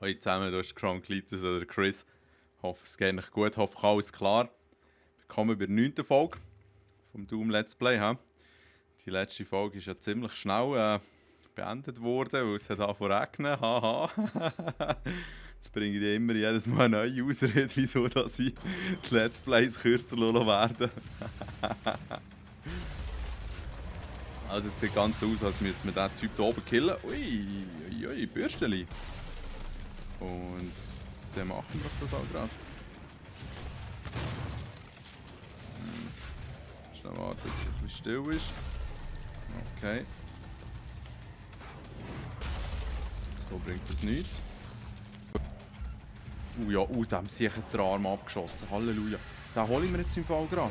Hallo zusammen, du bist Cronklitus oder Chris. Ich hoffe, es geht euch gut, ich hoffe, alles klar. Willkommen bei der 9. Folge vom Doom Let's Play. He? Die letzte Folge ist ja ziemlich schnell beendet worden, weil es hat angefangen zu regnen. Haha. Jetzt bringe ich immer jedes Mal eine neue Ausrede, wieso dass ich die Let's Plays kürzer werden. Also es sieht ganz so aus, als müssen wir diesen Typ hier oben killen. Ui, ui, ui, Bürsteli. Und dann machen wir doch das auch gerade. Schnell warten, bis es ein bisschen still ist. Okay. So bringt das nichts. Ja, dem sehe ich jetzt den Arm abgeschossen. Halleluja. Den hole ich mir jetzt im Fall gerade.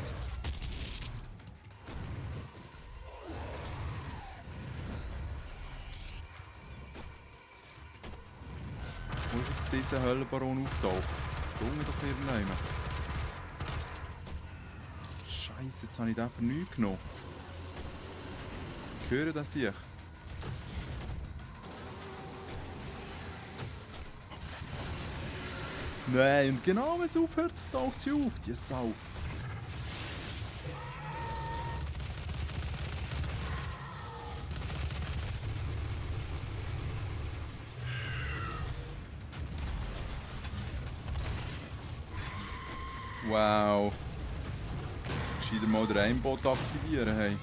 Wo ist jetzt dieser Höllenbaron auftaucht? Junge doch irgendjemand. Scheiße, jetzt habe ich den für nichts genommen. Ich höre das ich. Nein, und genau wenn es aufhört, taucht sie auf, die Sau. Wow. Gescheiter mal den Aimbot aktivieren, hey.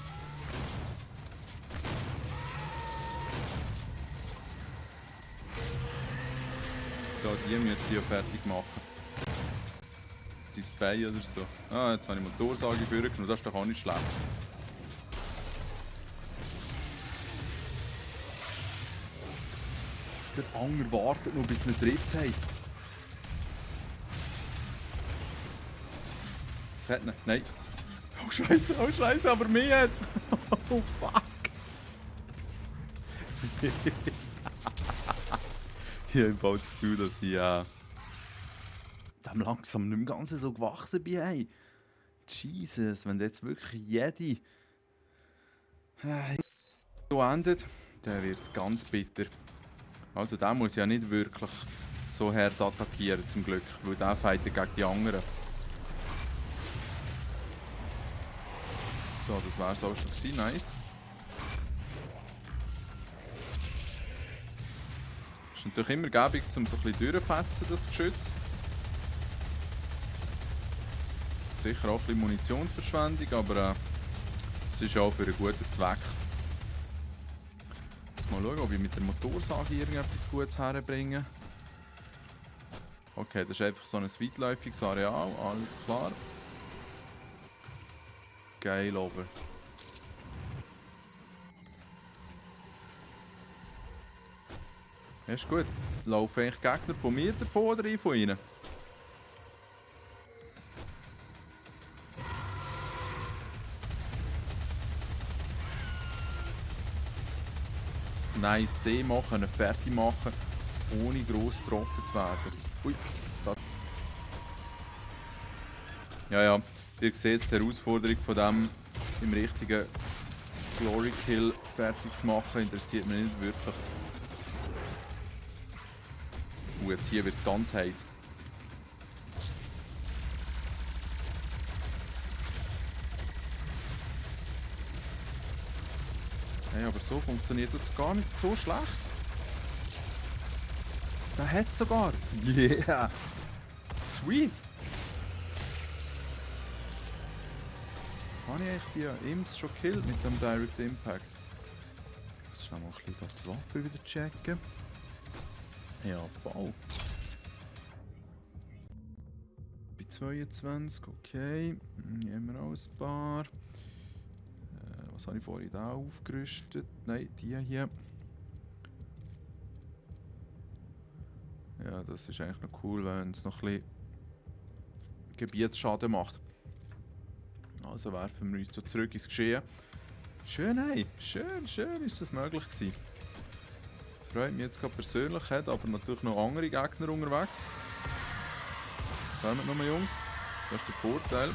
So, die müssen die ja fertig machen. Display oder so. Ah, jetzt habe ich Motorsage vorgenommen, das ist doch auch nicht schlecht. Der Anger wartet noch, bis wir trifft haben. Das hat nicht. Nein. Oh Scheiße, aber mir jetzt! Oh fuck! Ich habe bald das Gefühl, dass ich dem langsam nicht mehr ganz so gewachsen bin. Hey. Jesus, wenn jetzt wirklich jede so endet, dann wird es ganz bitter. Also der muss ja nicht wirklich so hart attackieren, zum Glück, weil der fightet gegen die anderen. So, das wäre es auch schon gewesen, nice. Ist natürlich immer gäbig, um so ein bisschen durchzufetzen, das Geschütz. Sicher auch ein bisschen Munitionsverschwendung, aber es ist auch für einen guten Zweck. Jetzt mal schauen, ob ich mit der Motorsage irgendetwas Gutes herbringe. Okay, das ist einfach so ein weitläufiges Areal, alles klar. Geil, aber. Ja, ist gut. Laufen eigentlich Gegner von mir davon oder ich von ihnen? Nice, See machen, fertig machen, ohne gross getroffen zu werden. Ui, das. Ja, ihr seht die Herausforderung von dem im richtigen Glory Kill fertig zu machen, interessiert mich nicht wirklich. Jetzt hier wird es ganz heiß. Hey, aber so funktioniert das gar nicht so schlecht. Der hat sogar. Yeah! Sweet! Habe ich eigentlich die Imps schon gekillt mit dem Direct Impact? Ich muss schnell mal ein bisschen die Waffe wieder checken. Ja, voll. Bei 22, okay. Hier haben wir auch ein paar. Was habe ich vorhin da aufgerüstet? Nein, die hier. Ja, das ist eigentlich noch cool, wenn es noch ein bisschen Gebietsschaden macht. Also werfen wir uns so zurück ins Geschehen. Schön, hey. Schön ist das möglich gewesen. Freut mich jetzt gerade persönlich, hat aber natürlich noch andere Gegner unterwegs. Kommt nochmal, Jungs. Das ist der Vorteil.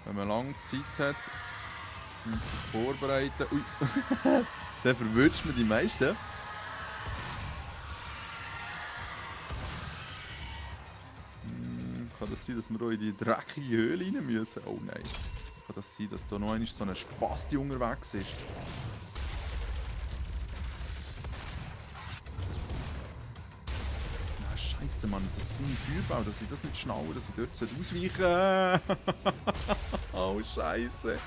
Wenn man lange Zeit hat und sich vorbereiten. Ui. Dann verwünscht man die meisten. das sein, dass wir hier in die dreckige Höhle rein müssen? Oh nein. Kann das sein, dass da noch einmal so ein Spasti unterwegs ist? Nein, Scheiße, Mann. Das sind Feuerbau, dass ich das nicht schnaue, dass ich dort ausweichen sollte. Oh, Scheiße.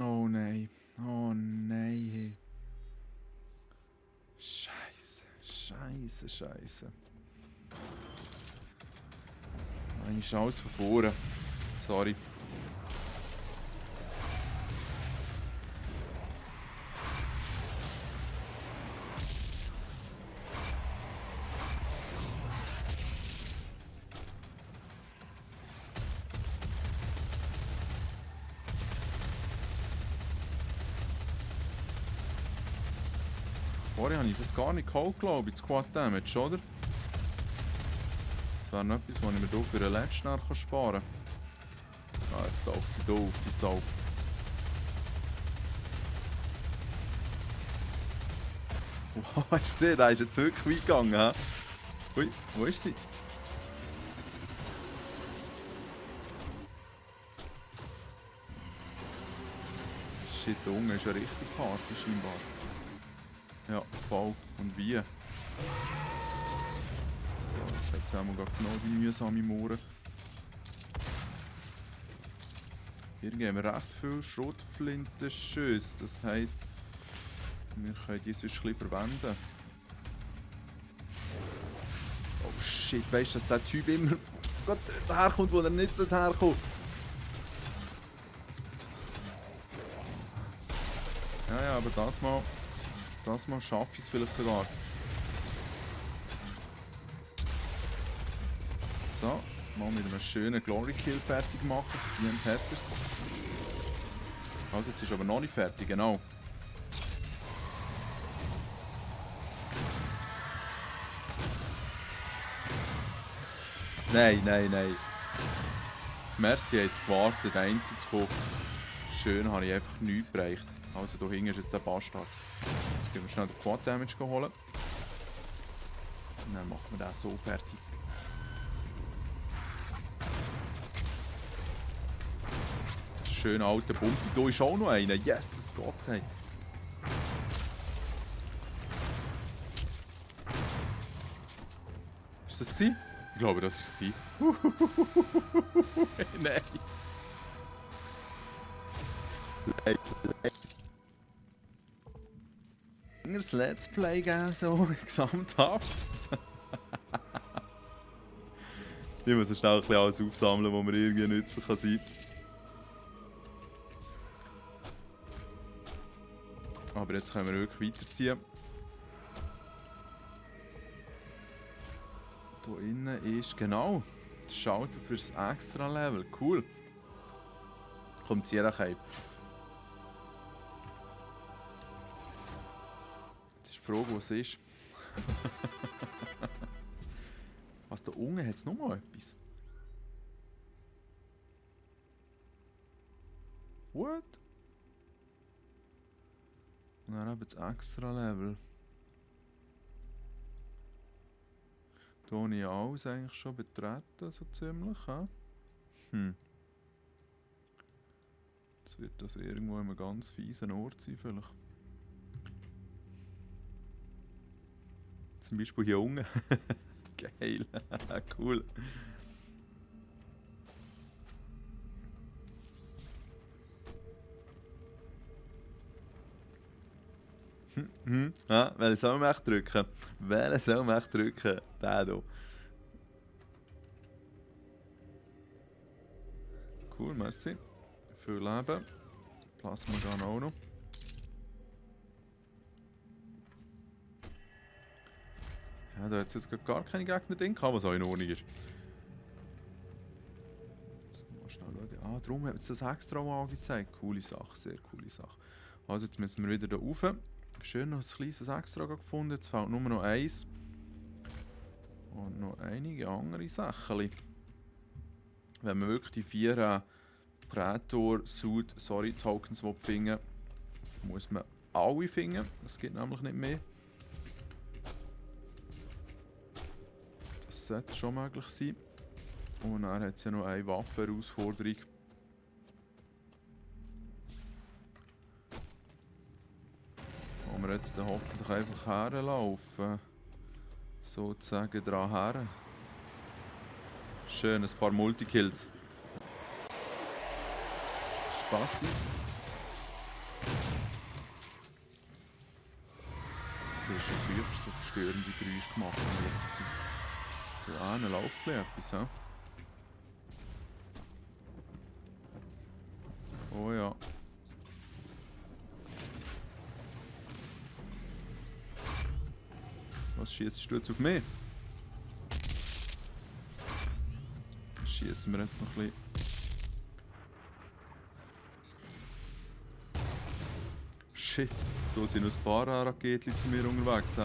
Oh nein. Oh nein. Hey. Scheiße. Scheiße, Scheiße. Eigentlich ist alles von vorne. Sorry. Vorher habe ich das gar nicht geholt, glaube ich, das Quad Damage, oder? Das wäre noch etwas, was ich mir hier für den letzten sparen kann. Ah, jetzt taucht sie hier auf, die Sau. Wow, hast du gesehen? Der ist jetzt wirklich weit gegangen. He? Ui, wo ist sie? Shit, der Unge ist ja richtig Party scheinbar. Ja, voll. Und wie? So, jetzt hat es einmal genau die mühsame Mauer. Hier geben wir recht viel Schrotflintenschüsse. Das heisst, wir können die sonst ein bisschen verwenden. Oh shit, weißt du, dass der Typ immer dort herkommt, wo er nicht herkommt? Ja, ja, aber das Mal schaffe ich es vielleicht sogar. So, mal mit einem schönen Glory Kill fertig machen. Verdient hat er's. Also, jetzt ist aber noch nicht fertig, genau. Nein, nein, nein. Merci, hat gewartet, einzukommen. Schön, habe ich einfach nichts bereicht. Also, hier hinten ist jetzt der Bastard. Jetzt gehen wir schnell den Quad Damage holen. Und dann machen wir den so fertig. Schön alter Bumpi. Da ist auch noch einer. Yes, Gott, hey. Ist das gewesen? Ich glaube, das war sie. Nein. Das Let's Play geben, so gesamthaft. Ich muss so schnell ein bisschen alles aufsammeln, was mir irgendwie nützlich sein kann. Aber jetzt können wir wirklich weiterziehen. Hier innen ist genau das Schalter fürs extra Level. Cool. Kommt jeder Cape. Jetzt ist die Frage, was es ist. Was, da unten hat es noch mal etwas? What? Und dann eben das extra Level. Da habe ich alles eigentlich schon betreten, so ziemlich. Jetzt wird das irgendwo in einem ganz fiesen Ort sein, vielleicht. Zum Beispiel hier unten. Geil, cool. Welchen soll man echt drücken? Welchen soll man echt drücken? Der hier. Cool, merci. Viel Leben. Plasma gehen auch noch. Ja, da hat es jetzt gar keine Gegner drin gehabt, was auch in Ordnung ist. Mal schnell schauen. Ah, darum hat es das extra mal angezeigt. Coole Sache, sehr coole Sache. Also jetzt müssen wir wieder hier rauf. Schön noch ein kleines Extra gefunden. Jetzt fehlt nur noch eins. Und noch einige andere Sachen. Wenn man wirklich die 4 Praetor Suit Tokens finden, muss man alle finden. Es gibt nämlich nicht mehr. Das sollte schon möglich sein. Und dann hat es ja noch eine Waffenherausforderung. Wo wir jetzt dann hoffentlich einfach herlaufen. Sozusagen dran her. Schön, ein paar Multikills. Spastis. Du hast schon früher so verstörende Geräusche gemacht. Da läuft etwas, he? Oh ja. Was schießt du jetzt auf mich? Dann schießen wir jetzt noch ein bisschen. Shit, da sind noch ein paar Raketen zu mir unterwegs. He?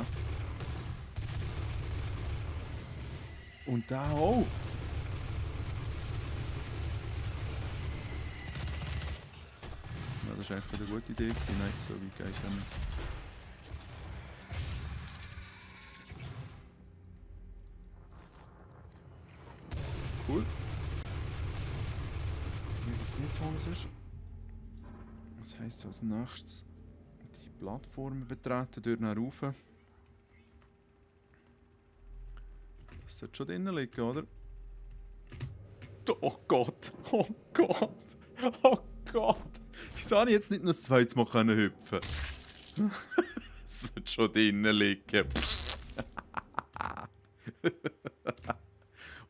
Und der auch. Ja, das war echt eine gute Idee. Nein, so weit geht es nicht. Cool. Ich weiß jetzt nicht, was es ist. Was heisst als nächstes? Die Plattformen betreten, dort nach rauf. Das sollte schon drinnen liegen, oder? Oh Gott! Oh Gott! Oh Gott! Wieso habe ich jetzt nicht noch das zweite Mal hüpfen können? Das sollte schon drinnen liegen.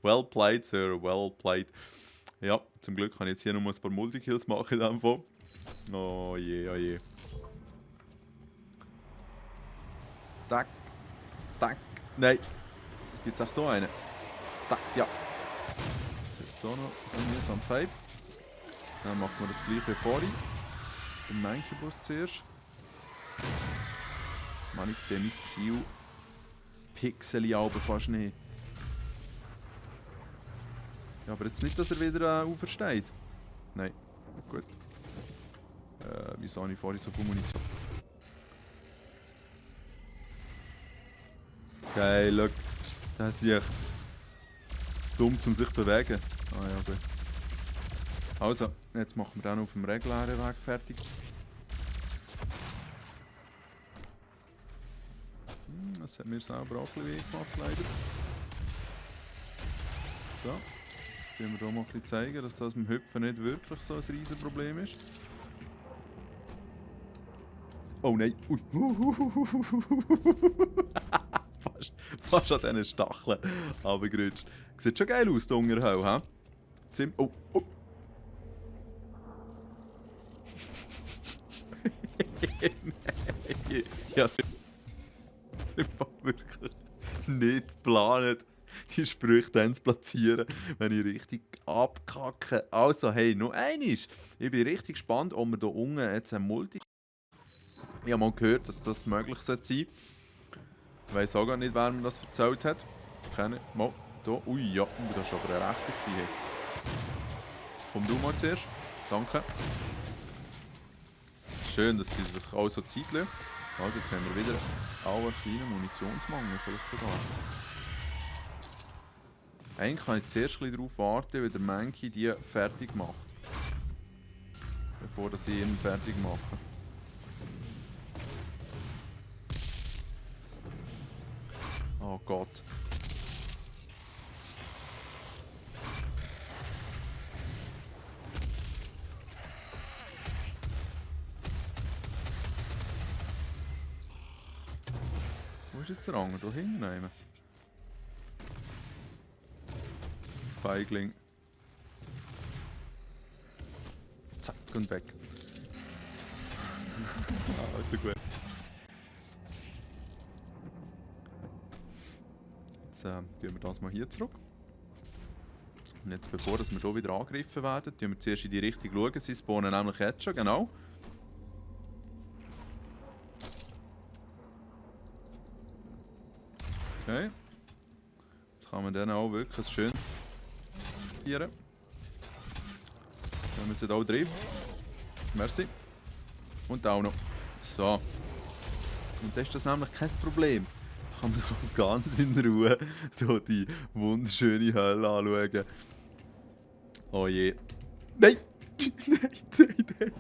Well played, Sir, well played. Ja, zum Glück kann ich jetzt hier noch mal ein paar Multikills machen in dem Fall. Oh je, oh je. Tack, tack, nein. Gibt es auch hier einen? Tack, ja. Jetzt so noch ein mühsam Five. Dann machen wir das gleiche wie vorhin. Den Mankey-Bus zuerst. Mann, ich sehe mein Ziel. Pixel aber fast nicht. Ja, aber jetzt nicht, dass er wieder aufersteht. Nein, gut. Wieso habe ich vorhin so viel Munition? Geil, look. Das ist echt zu dumm, um sich zu bewegen. Ah ja, gut. Also, jetzt machen wir dann auf dem regulären Weg fertig. Das hat mir selber auch ein bisschen gemacht, leider. So. Jetzt können wir hier mal ein bisschen zeigen, dass das mit dem Hüpfen nicht wirklich so ein riesen Problem ist. Oh nein! Ui! Fast an diesen Stacheln runtergerutscht. Sieht schon geil aus, der Unterhau, hä? Oh! Oh! Nein! Ja, sind wirklich nicht geplant, die Sprüche dann zu platzieren, wenn ich richtig abkacke. Also, hey, noch einiges. Ich bin richtig gespannt, ob wir hier unten jetzt ein Multi... Ich habe mal gehört, dass das möglich sein sollte. Ich weiss auch gar nicht, wer mir das erzählt hat. Keine. Mal, hier. Ui, ja, das war aber eine rechte. Hey. Komm du mal zuerst. Danke. Schön, dass sie sich auch so Zeit lassen. Also, jetzt haben wir wieder einen kleinen Munitionsmangel, vielleicht sogar. Eigentlich kann ich zuerst darauf warten, wie der Mankey die fertig macht. Bevor ich ihn fertig mache. Oh Gott. Wo ist jetzt der Anger? Hier hinten nehmen. Feigling. Zack und weg. Also gut. Jetzt gehen wir das mal hier zurück. Und jetzt, bevor wir hier wieder angegriffen werden, schauen wir zuerst in die Richtung schauen. Sie spawnen nämlich jetzt schon, genau. Okay. Jetzt kann man dann auch wirklich schön tieren. Dann sind wir auch drin. Merci. Und auch noch. So. Und das ist das nämlich kein Problem. Da kann man sich auch ganz in Ruhe hier die wunderschöne Hölle anschauen. Oh je. Nein! Nein, nein, nein, nein,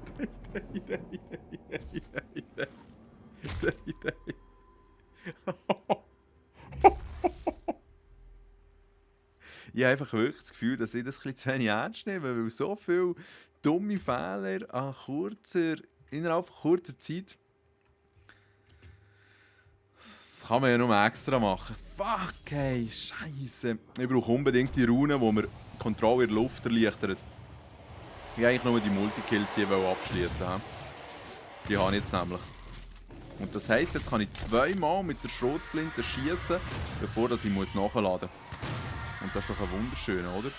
nein, nein, nein, nein, nein, nein, nein. Ich habe einfach wirklich das Gefühl, dass ich das ein bisschen zu wenig ernst nehme, weil so viele dumme Fehler innerhalb von kurzer Zeit. Das kann man ja nur extra machen. Fuck, ey, Scheiße. Ich brauche unbedingt die Rune, die mir die Kontrolle in der Luft erleichtert. Ich wollte eigentlich nur die Multikills hier abschließen. Die habe ich jetzt nämlich. Und das heisst, jetzt kann ich zweimal mit der Schrotflinte schießen, bevor ich nachladen muss. Und das ist doch ein wunderschöner, oder?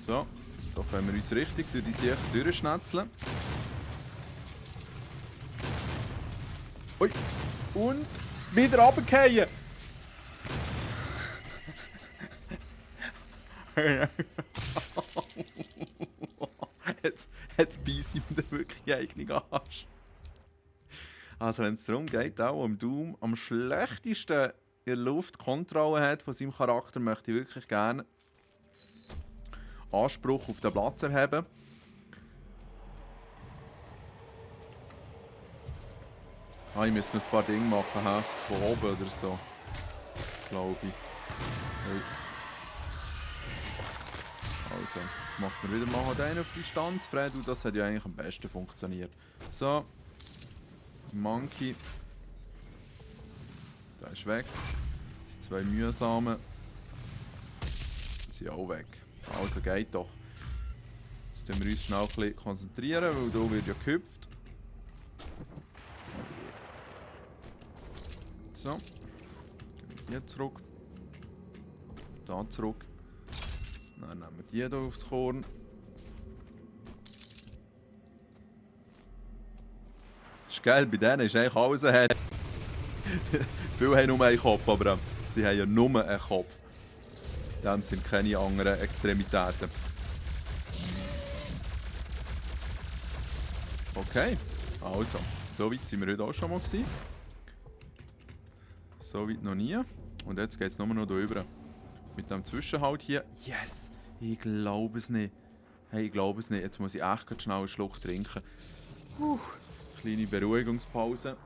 So, da können wir uns richtig durch die Sicht durchschnetzeln. Ui! Und wieder runterfallen! jetzt beiße ich mir wirklich eigenen Arsch. Also wenn es darum geht, auch am Doom am schlechtesten in der Luft Kontrolle hat von seinem Charakter, möchte ich wirklich gerne Anspruch auf den Platz erheben. Ich müsste noch ein paar Dinge machen, von oben oder so. Glaube ich. Also, jetzt macht man wieder mal den auf Distanz. Fred, das hat ja eigentlich am besten funktioniert. So. Der Monkey. Der ist weg. Die zwei mühsamen sind auch weg. Also geht doch. Jetzt müssen wir uns schnell ein bisschen konzentrieren, weil hier wird ja gehüpft. So. Gehen wir hier zurück. Da zurück. Dann nehmen wir die hier aufs Korn. Das ist geil, bei denen ist eigentlich alles ein Head. Viele haben nur einen Kopf, aber sie haben ja nur einen Kopf. In dem sind keine anderen Extremitäten. Okay, also, so weit sind wir heute auch schon mal gewesen. So weit noch nie. Und jetzt geht es nur noch hier rüber. Mit dem Zwischenhalt hier. Yes! Ich glaube es nicht. Hey, ich glaube es nicht. Jetzt muss ich echt ganz schnell einen Schluck trinken. Kleine Beruhigungspause.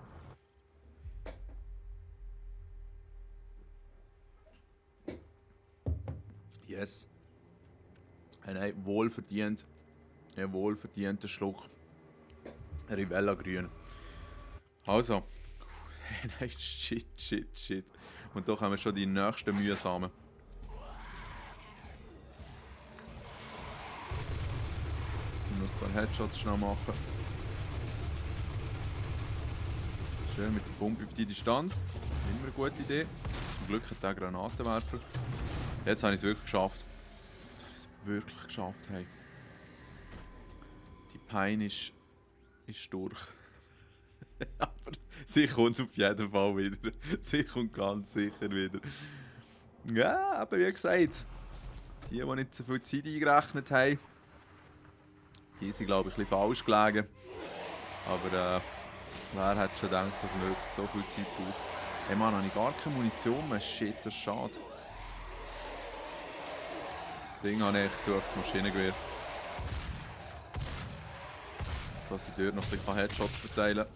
Yes. Ein wohlverdienter Schluck Rivella Grün. Also. Nein, shit. Und da haben wir schon die nächsten mühsamen. Ich muss ein paar Headshots schnell machen. Schön mit der Pumpe auf die Distanz. Immer eine gute Idee. Zum Glück hat der Granatenwerfer. Jetzt habe ich es wirklich geschafft. Hey. Die Pein ist durch. Aber sie kommt auf jeden Fall wieder. Sie kommt ganz sicher wieder. Ja, aber wie gesagt, die nicht so viel Zeit eingerechnet haben, die sind, glaube ich, ein bisschen falsch gelegen. Aber wer hat schon gedacht, dass man wirklich so viel Zeit braucht? Hey Mann, habe ich gar keine Munition mehr? Shit, das ist schade. Das Ding habe ich gesucht, das Maschinengewehr. Dass ich dort noch ein bisschen Headshots verteilen kann.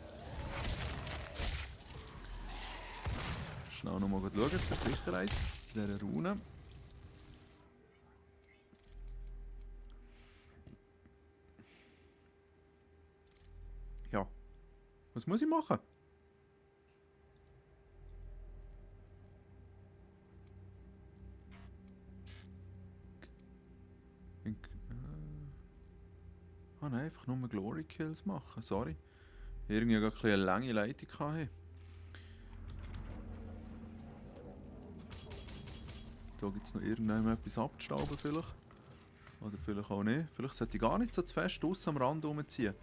Schnell nochmal schauen zur Sicherheit dieser Rune. Ja. Was muss ich machen? Nein, einfach nur Glory Kills machen, sorry. Irgendwie ein bisschen eine lange Leitung hatte. Da gibt es noch irgendetwas abzustauben vielleicht. Oder vielleicht auch nicht. Vielleicht sollte ich gar nicht so zu fest aussen am Rand rumziehen.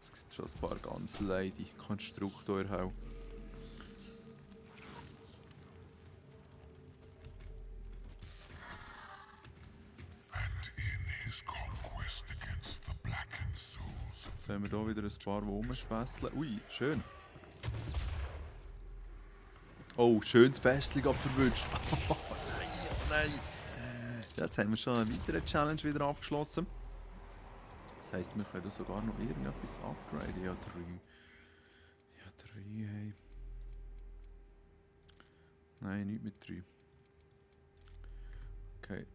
Es gibt schon ein paar ganz leidige Konstrukte hier. Jetzt haben wir hier wieder ein paar, die rumschwässeln. Ui, schön. Oh, schönes Festchen verwünscht. Nice, nice. Jetzt haben wir schon eine weitere Challenge wieder abgeschlossen. Das heisst, wir können sogar noch irgendetwas upgraden. Ja, 3. Ja, 3, hey. Nein, nicht mit 3. Okay.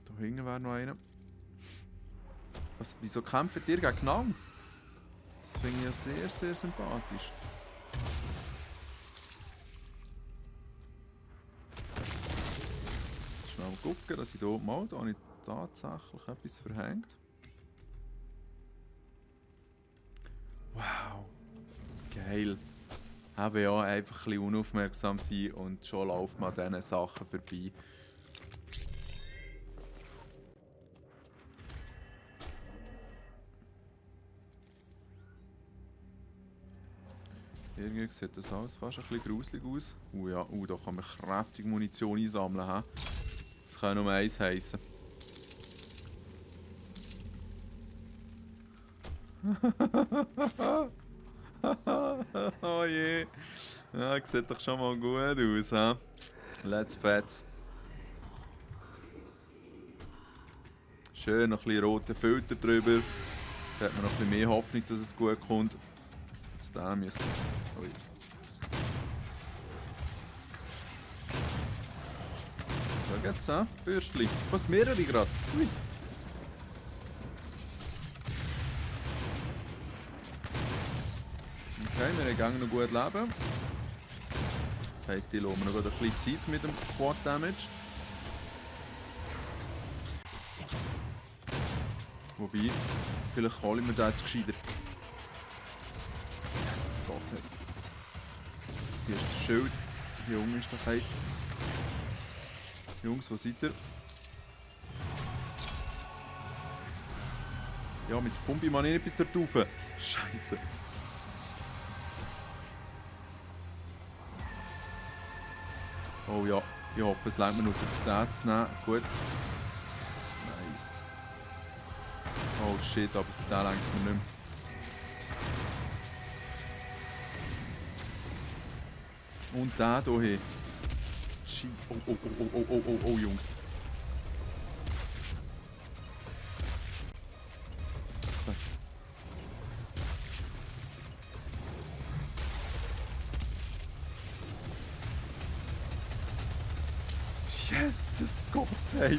Da hinten wäre noch einer. Wieso kämpft ihr gegeneinander? Das finde ich ja sehr, sehr sympathisch. Schnell gucken, dass ich hier mal, da habe ich tatsächlich etwas verhängt. Wow. Geil. Eben ja, einfach ein bisschen unaufmerksam sein und schon läuft man an diesen Sachen vorbei. Irgendwie sieht das alles fast ein bisschen gruselig aus. Ja, da kann man kräftig Munition einsammeln. He? Das kann nur eins heissen. Oh je. Ja, sieht doch schon mal gut aus. He? Let's fetz. Schön, noch ein bisschen roten Filter drüber. Da hat man noch ein bisschen mehr Hoffnung, dass es gut kommt. Jetzt da müsste. Ui. Schau jetzt, hä? Bürstli. Was mehrere gerade? Ui. Okay, wir haben noch gut leben. Das heisst, die lassen wir noch ein bisschen Zeit mit dem Quad Damage. Wobei, vielleicht holen wir da jetzt gescheiter. Jesus Gott, hey. Hier ist das Schild. Hier unten ist der Kite. Jungs, wo seid ihr? Ja, mit der Pumpe man nicht bis dort rauf. Scheiße. Oh ja, ich hoffe, es reicht mir nur für den zu nehmen. Gut. Nice. Oh shit, aber für den reicht es mir nicht mehr. Und der hier. Shit. Oh, Jungs. Jesus Gott, hey.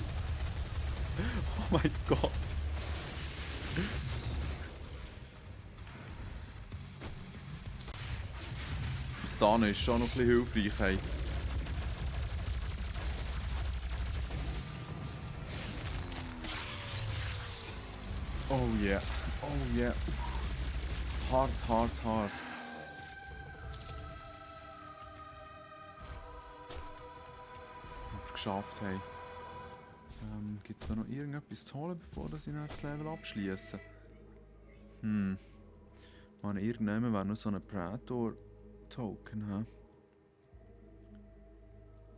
Oh mein Gott. Das Stun ist schon noch ein bisschen hilfreich, hey. Oh yeah, oh yeah. Hart, hart, hart. Geschafft haben. Gibt es da noch irgendetwas zu holen, bevor ich das Level abschließe? Man, irgendjemand wäre noch so ein Praetor-Token.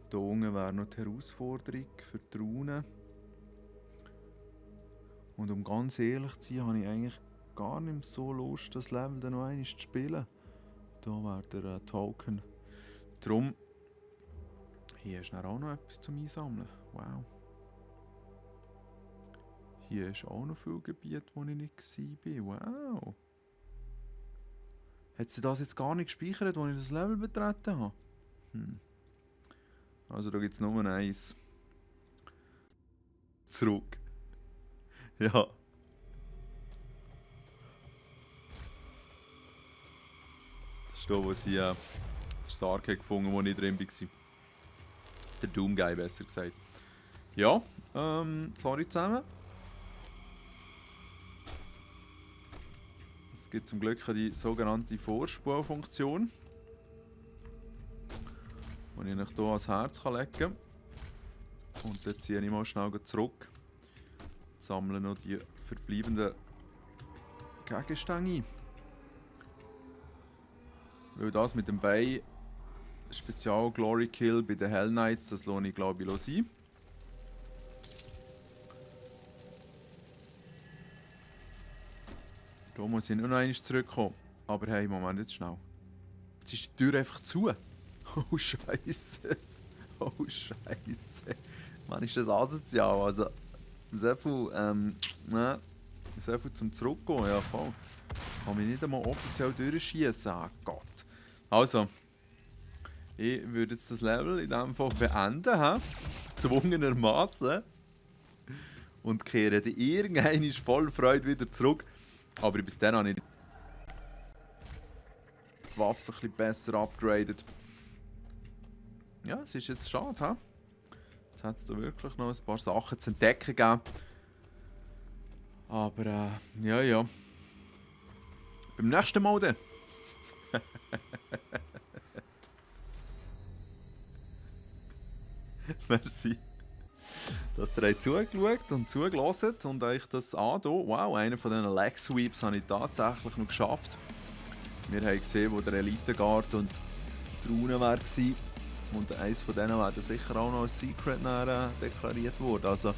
Hier unten wäre noch die Herausforderung für die Rune. Und um ganz ehrlich zu sein, habe ich eigentlich gar nicht so Lust, das Level dann noch einmal zu spielen. Hier wäre der Token. Darum, hier ist auch noch etwas zum Einsammeln. Wow. Hier ist auch noch viel Gebiet, wo ich nicht war. Wow. Hat sie das jetzt gar nicht gespeichert, als ich das Level betreten habe? Also da gibt es nur eins. Zurück. Ja. Das ist da, wo sie den Sarg gefunden, wo ich drin war. Der Doom-Guy, besser gesagt. Ja, sorry zusammen. Es gibt zum Glück die sogenannte Vorspulfunktion, die ich euch hier ans Herz legen kann. Und dann ziehe ich mal schnell zurück. Sammle noch die verbleibenden Gegenstände ein. Weil das mit dem Bein Spezial Glory Kill bei den Hell Knights, das lohne ich glaube ich sein. muss ich nur noch einmal zurückkommen. Aber hey, Moment, jetzt schnell. Jetzt ist die Tür einfach zu. Oh Scheiße. Oh Scheiße. Mann, ist das asozial. Also, so viel, ne? So viel zum Zurückgehen, ja voll. Kann mich nicht einmal offiziell durchschießen. Ah Gott. Also, ich würde jetzt das Level in diesem Fall beenden, gezwungenermaßen. Und kehre dann irgendwann voll Freude wieder zurück. Aber bis dann habe ich die Waffe ein bisschen besser upgradet. Ja, es ist jetzt schade, hä? Jetzt hat es da wirklich noch ein paar Sachen zu entdecken gegeben. Aber ja. Beim nächsten Mal dann. Merci, dass ihr zugeschaut und zugelassen und euch das angetan. Wow, einen von diesen Leg Sweeps habe ich tatsächlich noch geschafft. Wir haben gesehen, wo der Elite Guard und die Rune war. Und eines von denen wäre sicher auch noch als Secret deklariert worden. Also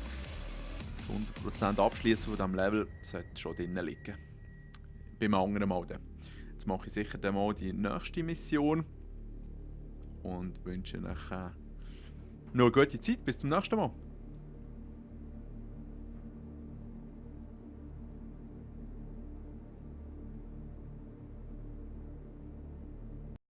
das 100% Abschließen von diesem Level sollte schon drin liegen. Beim anderen Mal dann. Jetzt mache ich sicher dann mal die nächste Mission. Und wünsche euch noch eine gute Zeit. Bis zum nächsten Mal.